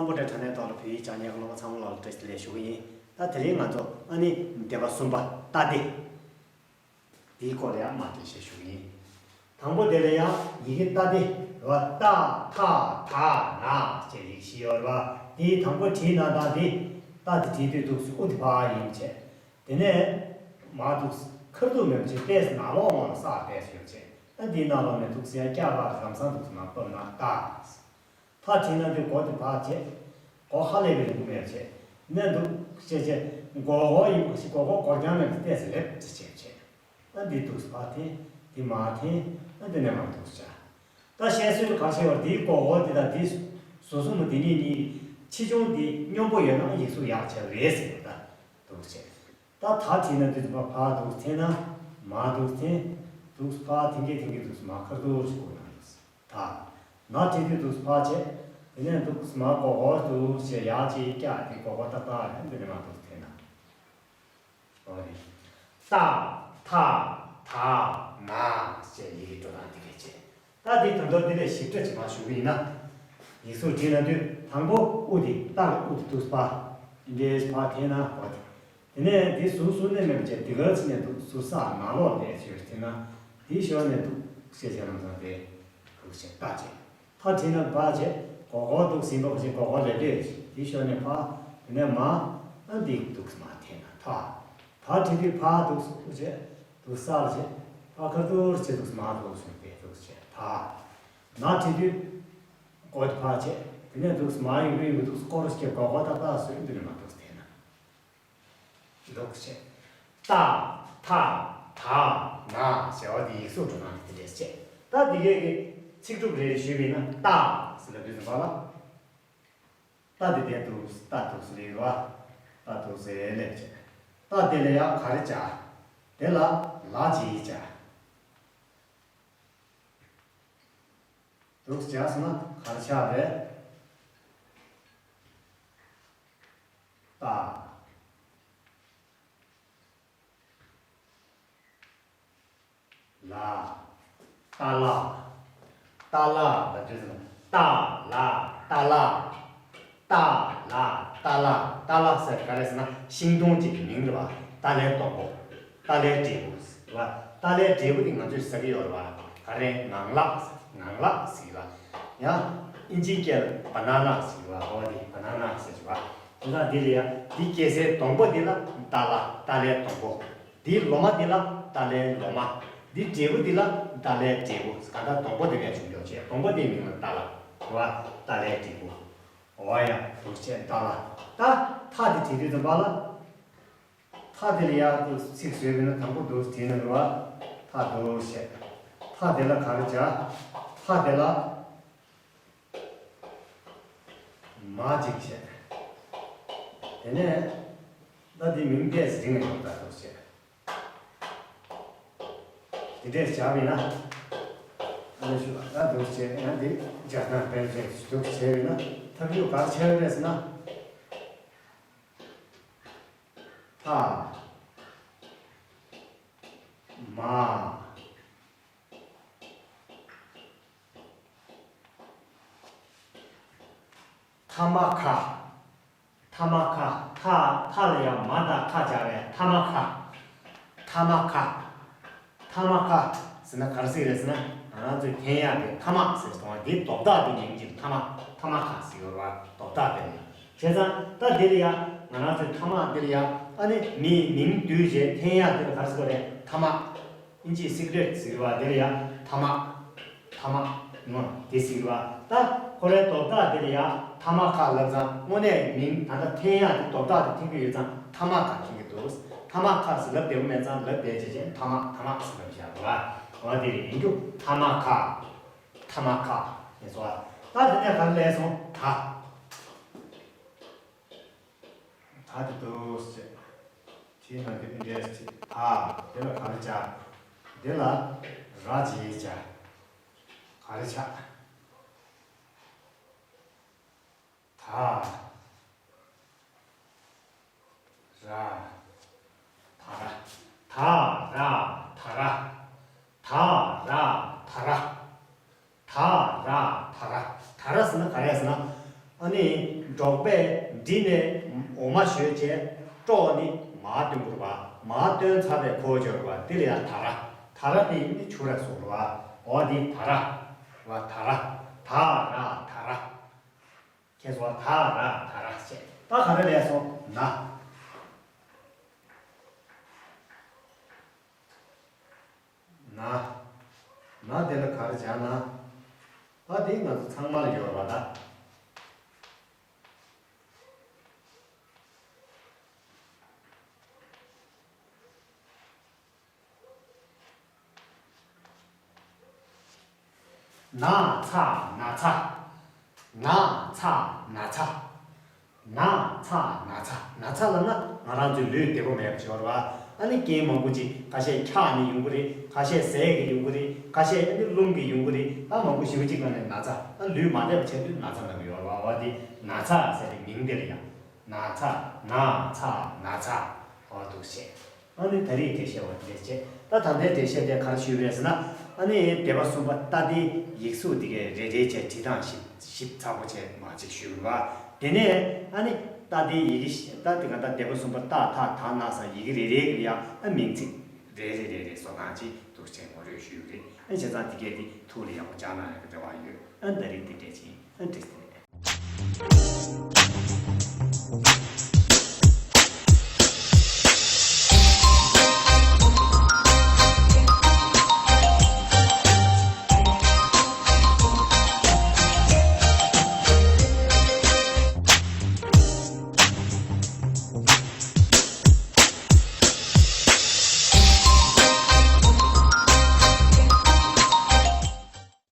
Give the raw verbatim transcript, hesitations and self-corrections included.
དང་པོ་དེ་དྲ་གནས་ཐོག་ལ་བོད་ཡིག་སྦྱང་མཁན་གྱི་སློབ་མ་ཚང་མ་ལ་བཀྲ་ཤིས་བདེ་ལེགས་ཞུ་གི་ཡིན། ད་དེ་རིང་ང་ཚོ་ཨ་ནི་སྡེ་པ་གསུམ་པ་ཏ་སྡེ། དེའི་སྐོར་ལ་ཡང་མར་འགྲེལ་བཤད་ཞུ་གི་ཡིན། དང་པོ་དེ་ལ་ཡང་ཡི་གེ་ཏ་སྡེ་རེད་བ། ཏ་ཐ་ད་ན་ཅེས་ཡི་གེ་བཞི་ཡོད་རེད་བ། དེའི་དང་པོ་བྲིས་ན་ད་དེ་ཏ་དེ་བྲིས་དུས་འདུག་སེ་དབུ་དེ་ཕར་ཡིན་བྱས། དེ་ནས་མར་འདུག་སེ་ཁ་ཐུག་མེད་པ་བྱས་ཏེ་ནང་ལོགས་ངོས་ལ་ས་བལྟས་སེ་ཡོད་བྱས། ཨ་འདིའི་ནང་ལོགས་ནས་འདུག་སེ་ཡར་བཀྱག་པ་ལམ་སང་འདུག་སེ་མར་ཕབ་ན་ཏ། ཐ་བྲིས་ན་དེ་གོ་དེ་ཕར་བྱས། གོ་ཧ་ལས་པའི་རིང་པོ་མེད་བྱས། ནས་འདུག་སེ་བྱས་བྱས་མགོ་སྐོར་ཡིན་པ་ཞིག་མགོ་སྐོར་འགོར་རྐྱང་མེད་པ་བལྟས་སེ་ལེབ་ཅིག་བྱས་བྱས། ཨ་འདི་འདུག་སེ་ཕར་འཐེན། འདི་མར་འཐེན། ཨ་འདི་ནས་མར་འདུག་སེ་བྱས། ད་བཤད་སྲོལ་ག་ཞིག་ཡོད་རེད། འདིའི་མགོ་སྐོར་འདི་དང་འདི་ཟུར་གསུམ་པོ་འདི་གཉིས་གཉིས་ཆེ་ཆུང་འདི་སྙོམས་པོ་ཡོད་ན་ཡིག་གཟུགས་ཡག་ཆགས་རེད་ཟེར་གྱི་ཡོད། ད་འདུག་སེ་བྱས། ད་ད་བྲིས་ན་དུས་ཚོད་ཕར་འདུག་སེ་འཐེན་ན། མར་འདུག་སེ་འཐེན། འདུག་སེ་ཕར་འཐེན་གྱིན་འཐེན་གྱིན་འདུག་སེ་མར་ཁ་ཐུག་ཅིག་བསྐོར་ན་འདུག་སེ། ད་ན་བྲིས་དུས་འདུག་སེ་ཕར་བྱས། དེ་ནས་འདུག་སེ་མར་མགོ་སྐོར་འདུག་སེ་ཡར་ཅིག་བཀྱག་དེ་མགོ་སྐོར་ཏག་ཏག་རེད། འདི་ནས་མར་འདུག་སེ་འཐེན་ན། འོ་རེད། ཏ་ཐ་ད་ན་ཞེས་ཡི་གེ་འགྲོ་སྟངས་དེ་གས་བྱས། ད་འདི་ད་དུང་འདི་ལས་ཞིབ་ཕྲ་ཅིག་མར་ཞུ་གི་ཡིན་ན། ཡིག་གཟུགས་བྲིས་ན་དུས་དང་པོ་དབུ་དེ་ཏ་གི་དབུ་དེ་འདུག་སེ་ཕར་འདི་ཕར་འཐེན་ན། འོ་དེ། དེ་ནས་འདི་ཟུར་གསུམ་ནས་མེད་པ་བྱས། འདི་ག་ཚོད་ནས་འདུག་ཟུར་ས་ནང་ལོགས་ནས་ཞོར་དེ་ན། འདི་ཞོར་ནས་འདུག་སེ་བྱས་ལམ་སང་དེ་འདུག་སེ་ཏ་བྱས། ཐ་བྲིས་ན་བ་བྱས། མགོ་སྐོར་འདུག་སེ་ཡིན་པ་བྱས་མགོ་སྐོར་ལེབ་ལེབ་བྱས། འདི་ཞོར་ནས་ཕར། དེ་ནས་མར། ཨ་འདི་འདུག་སེ་མར་འཐེན་ན་ཐ། ད་བྲིས་དུས་ཕར་འདུག་སེ་བྱས། འདུག་སེ་ས་ལ་བྱས། ཕར་ཁ་ཐུག་བྱས་འདུག་སེ་མར་འདུག་སེ་དེ་འདུག་སེ་བྱས་ཐ། ན་བྲིས་དུས་མགོ་དེ་ཕར་བྱས། དེ་ནས་འདུག་སེ་མར་ཡུག་ཡུག་འདུག་སེ་སྐོར་བྱས། མགོ་སྐོར་ཏག་ཏག་བཟོས། འདི་ནས་མར་འདུག་སེ་འཐེན་ན། འདུག་སེ་བྱས། ཏ་ཐ་ད་ན་ཟེར་བ་འདི་ཡིག་གཟུགས་འགྲོ་སྟངས་དེ་འདྲས་བྱས། ད་འདི་གས་ཀྱི་ཚིག་གྲུབ་རེ་རེ་ཞུས་པ་ཡིན་ན། ཏ་ཟེར་ལབ་དུས་ཙམ་པ་ལ། ཏ་དེ་དེ་འདུག་སེ་ཏ་འདུག་སེ་ལེབ་རེད་བ། ཏ་འདུག་སེ་ལེབ་བྱས། ཏ་དེ་ལ་ཡང་ག་རེ་བྱ། དེ་ལ་ལ་ཅིག་བྱ། འདུག་སེ་བྱས་སོང་ན་ག་རེ་ཆགས་རེད། ཏ། ལ། ཏ་ལ། ཏ་ལ་ལབ་དུས་ཙམ་པ། ཏ་ལ། ཏ་ལ། ཏ་ལ། ཏ་ལ། ཏ་ལ་ཟེར་ག་རེ་ཟེར་ན་ཤིང་སྡོང་གཅིག་གི་མིང་རེད་བ། ཏ་ལའི་སྡོང་པོ། ཏ་ལའི་འབྲས་བུ་རེད་བ། ཏ་ལའི་འབྲས་བུ་དེ་ང་ཚོས་ཟ་གི་ཡོད་རེད་བ། ག་རེ། ངང་ལག་ངང་ལག་ཟེར་གྱི་བ། ཡང་ཨིན་ཇིའི་སྐད་ལ་བ་ན་ན་ཟེར་གྱི་བ། འོ་དེ་བ་ན་ན་ཟེར་གྱི་བ། དེ་དག་འདི་ལ་ཡ། འདི་སྐྱེ་སའི་སྡོང་པོ་འདི་ལ་ཏ་ལ། ཏ་ལའི་སྡོང་པོ། འདིའི་ལོ་མ་འདི་ལ་ཏ་ལའི་ལོ་མ། འདིའི་འབྲས་བུ་འདི་ལ་ཏ་ལའི་འབྲས་བུ། གང་ལྟར་སྡོང་པོ་འདི་ནས་བྱུང་ཡོད་བྱས། སྡོང་པོ་འདིའི་མིང་ལ་ཏ་ལ་རེད་བ། ཏ་ལའི་འབྲས་བུ། འོ་ཡ། འདུག་སེ་བྱས་ཏ་ལ། ད་ཐ་འདི་བྲིས་དུས་ཙམ་པ་ལ། ཐ་འདི་ལ་ཡ་འདུག་སེ་ཚིག་བཟོས་པ་ཡིན་ན་དང་པོ་འདུག་སེ་བྲིས་ན་རེད་བ། ཐ་འདུག་སེ་བྱས། ཐ་འདི་ལ་ག་རེ་བྱ། ཐ་འདི་ལ། མ་གཅིག་བྱས། དེ་ནས་ད་འདི་མིང་ཏོག་ཙམ་རིང་ཡོང་ད་འདུག་བྱས། དེ་འདྲས་བྱས་པ་ཡིན་ན། ཨ་ནི་ཞུ་ད་འདུག་བྱས། ཡང་འདི་སྦྱར་སྟངས་དཔེ་མཚོན་འདུག་བྱས་པ་ཡིན་ན་ཐབས་ཤེས་ག་རེ་བྱས་ཡོད་རེད་ཟེར་ན། ཐ། མ། ཐ་མ་ཁ། ཐ་མ་ཁ། ཐ། ཐ་ལ་ཡང་མ་དང་ཁ་སྦྱར་བས་ཐ་མ་ཁ། ཐ་མ་ཁ། ཐ་མ་ཁ་ཟེར་ན་ག་རེ་ཟེར་གྱི་རེད་ཟེར་ན། ང་རང་ཚོས་འཐེན་ཡག་དེ་ཐ་མག་ཟེར་སོང་བ། འདི་རྡོག་རྡོག་དེ་མིང་གཅིག་ཐ་མག་ཐ་མ་ཁ་ཟེར་གྱི་ཡོད་རེད་བ། རྡོག་རྡོག་དེ་ལ་ཡ། བྱས་ཙང་ད་འདི་ལ་ཡ། ང་རང་ཚོས་ཐ་མག་འདི་ལ་ཡ། ཨ་ནི་མི་མིང་བསྡུས་བྱས་འཐེན་ཡག་དེ་ལ་ག་རེ་ཟེར་གྱི་རེད། ཐ་མག་ཨིན་ཇིའི་སི་ག་རེཊ་ཟེར་བ་དེ་ལ་ཡ་ཐ་མག་ཐ་མག་ངོ་དེ་ཟེར་བ། ད་ཁོ་རའི་རྡོག་རྡོག་དེ་ལ་ཡ་ཐ་མ་ཁ་ལབ་ཙང་། དངོས་གནས་མིང་ད་ལྟ་འཐེན་ཡག་དེ་རྡོག་རྡོག་དེ་འཐེན་གྱི་ཡོད་ཙང་ཐ་མ་ཁ་འཐེན་གྱི་འདུག་ཐ་མ་ཁ་ཟེར་ལབ་བདེ་པོ་མེད་ཙང་ལབ་བདེ་བྱས་བྱས་ཐ་མག་ཐ་མག་ཟེར་ལབ་བཞག་རེད་བ། འོ་དེ་རེད། ཡིན་རྒྱུ་ཐ་མ་ཁ། ཐ་མ་ཁ་ཡིན་སོང་བ། ད་དེ་ནས་ག་རེ་སླེབས་སོང་། ད། ད་དེ་འདུག་སེ་བྱས། དེའི་ནང་དེ་འདྲས་བྱས། ད་དེ་ལ་ག་རེ་བྱ། དེ་ལ་ར་ཅིག་བྱ། ག་རེ་ཆགས། ད་ར། ད་ར། ད་ར། ད་ར། ད་ར། ད་ར། ད་ར། ད་ར་ཟེར་ན་ག་རེ་ཟེར་ན། ཨ་ནི་ འདི་ནས་འོ་མ་ཞོས་བྱས་ཀྲོག་ནི་མར་བཏོན་དགོས་པ། མར་བཏོན་ཚར་བའི་ཁོ་བྱོས་པ་འདི་ལ་ཡང་ད་ར། ད་ར་ནི་ནི་ཆུ་ར་སོགས་ར་བ། འོ་འདི་ད་ར་བ། ད་ར། ད་ར་ད་ར། ཁྱེད་ཚོ་ད་ར་ད་ར་བྱས། ད་ག་རེ་ལས་སོང་ན། ན། ན་དེ་ལ་ག་རེ་བྱ་ན། ད་དེ་ང་ཚོ་ཚང་མ་ལ་ཡོད་རེད་པ་ད། ན་ཚ་ན་ཚ། ན་ཚ་ན་ཚ། ན་ཚ་ན་ཚ། ན་ཚ་ལབ་ན་ང་རང་ཚོའི་ལུས་བདེ་པོ་མེད་པ་ཞིག་ཡོད་རེད་པ། ཨ་ནི་རྐྱེན་མང་པོ་ཅིག་ཁ་ཤས་འཁྱག་ནས་ཡོང་གི་རེད། ཁ་ཤས་ཟས་ཀྱིས་ཡོང་གི་རེད། ཁ་ཤས་ཨ་ནི་རླུང་གིས་ཡོང་གི་རེད། ད་མང་པོ་ཞེ་པོ་ཅིག་ལ་ནི་ན་ཚ། ཨ་ལུས་མ་བདེ་བ་བྱས་དུས་ན་ཚ་ལབ་ཀྱི་ཡོད་རེད་པ། འོ་དེ་ན་ཚ་ཟེར་བའི་མིང་དེ་ལ་ཡང་ན་ཚ། ན་ཚ་ན་ཚ། འོ་འདུག་བྱས། ཨ་ནི་ད་རེས་འགྲེལ་བཤད་པ་འདི་འདྲས་བྱས། ད་ད་ལྟའི་འགྲེལ་བཤད་དེ་ག་རེ་ཞུས་པ་རེད་ཟེར་ན། ཨ་ནི་སྡེ་པ་གསུམ་པ་ཏ་ཏའི་ཡིག་གཟུགས་འདི་གའི་རེ་རེ་བྱས་བྲིས་སྟངས་ཞིབ་ཞིབ་ཚགས་པོ་བྱས་མ་ཅིག་ཞུས་པ། དེ་ནས་ཨ་ནི་ཏ་ཏའི་ཡི་གེ་ཞིག་ད་དེ་ག་ད་སྡེ་པ་གསུམ་པ་ཏ་ཐ་ད་ན་ས་ཡི་གེ་རེ་རེ་གི་ཡང་ཨ་མིང་ཚིག་རེ་རེ་རེ་རེ་བཟོ་སྟངས་ཅིག་འདུག་བྱས་ངོ་སྤྲོད་ཞུས་པ་རེད། ཨ་བྱས་ཙང་དེ་གའི་དེ་ཐུགས་ལ་ཡག་པོ་བཅངས་གནང་ཡག་གི་རེ་བ་ཡོད། ཨ་ད་རེས་འདི་འདྲས་ཅིག་ཨ་འགྲིག་སྟེ།